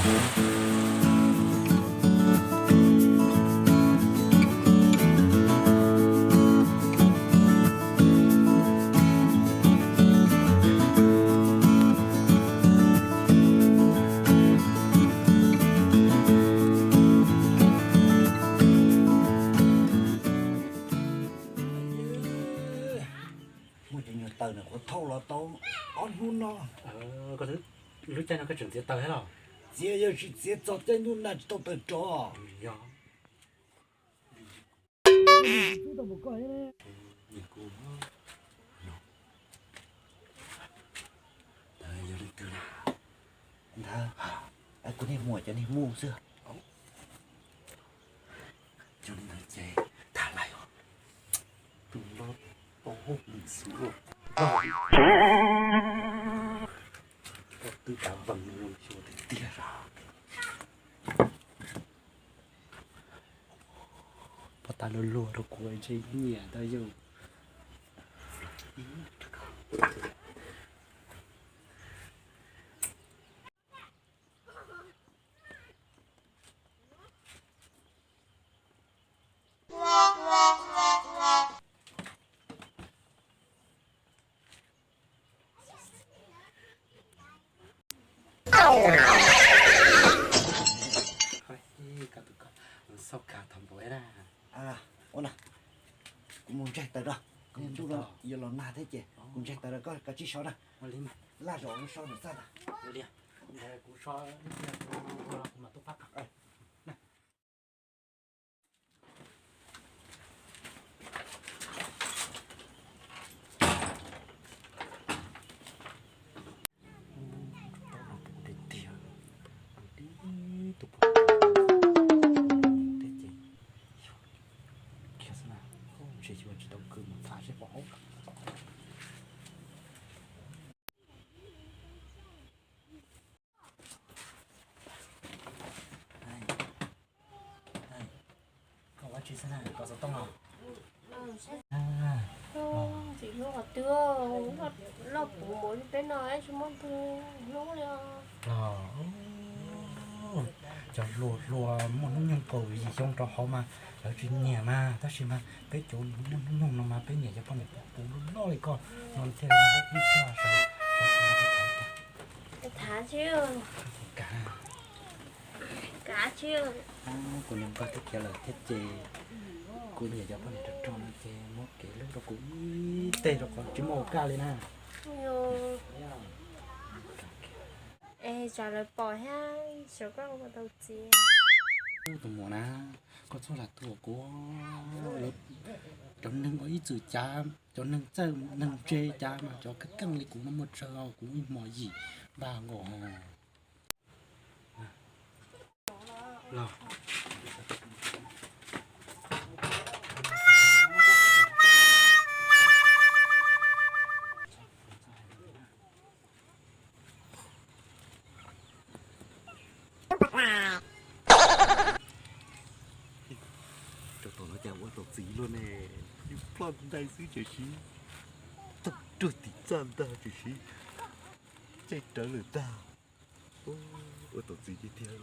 Muaj cov nyuag taws no kuv thauj los tau ob hnub no. Lub caij no koj tseem txiav taws thiab los? Txiav, yog tsis txiav txog caij ntuj nag tsis tau taws rov. Yog. Ntawd yog leej twg na? Ntawd, kuv niag muam cov niag mus xwb. Cov niag ntawd ces tham lais os. Tus no tau hauj lwm xwb luaj. Twb kav vees no zoo xyuas tiag tiag os. Pov tas luag luag rau kuv ntshe nyiam ntag yog. Ua na, kuv mus ntsaig taws rau, koj mus ntuj no yuav los nag thiab ces kuv ntsaig taws rau koj, koj tsib so na. Laj zom lub so ntawm txaj ntag. Kuv so, kuv mam tuaj pab koj. Ntshe yuav tsis tau kws mus txhav seb pom hauv. Koj ua tsi xwb na, koj xov tooj los? Ntxim hlub qhov twg, noj puv npaum li peb no tsis muaj tus hlub li os. Cov hluas hluas muaj hnub nyoog kaum yim xyoo rau hauv mas lawv tsis nyiam mas, tab sis mas peb cov muaj hnub nyoog no mas peb nyiam cov poj niam puv puv loj li koj no thiaj li ib txoj sawv. Kav, kav tsis, kuv nyiam koj thiab khiav lawm thiab ces kuv nyiam cov poj niam rog rog no ces muab kev hlub rau kuv ib teg rau qhov tsis muaj ua kaj li na. Es tsam lawv pom thiab xyov koj ua tau txiv. Tus muam na, koj txhob lam thuam kuv. Cov neeg ua ib txwm cav, cov neeg txawj neeg ntse cav mas cov keej keej li kuv no muaj tsawg, kuv ib hmos yim npaj nkaus. Rau tom no cas ua tau txiv luaj ne, ploj ntais xwb tiam sis tau ruag tim txaj ntag tiam sis caij rawv lawm ntag. Ua tau txiv tiag tiag.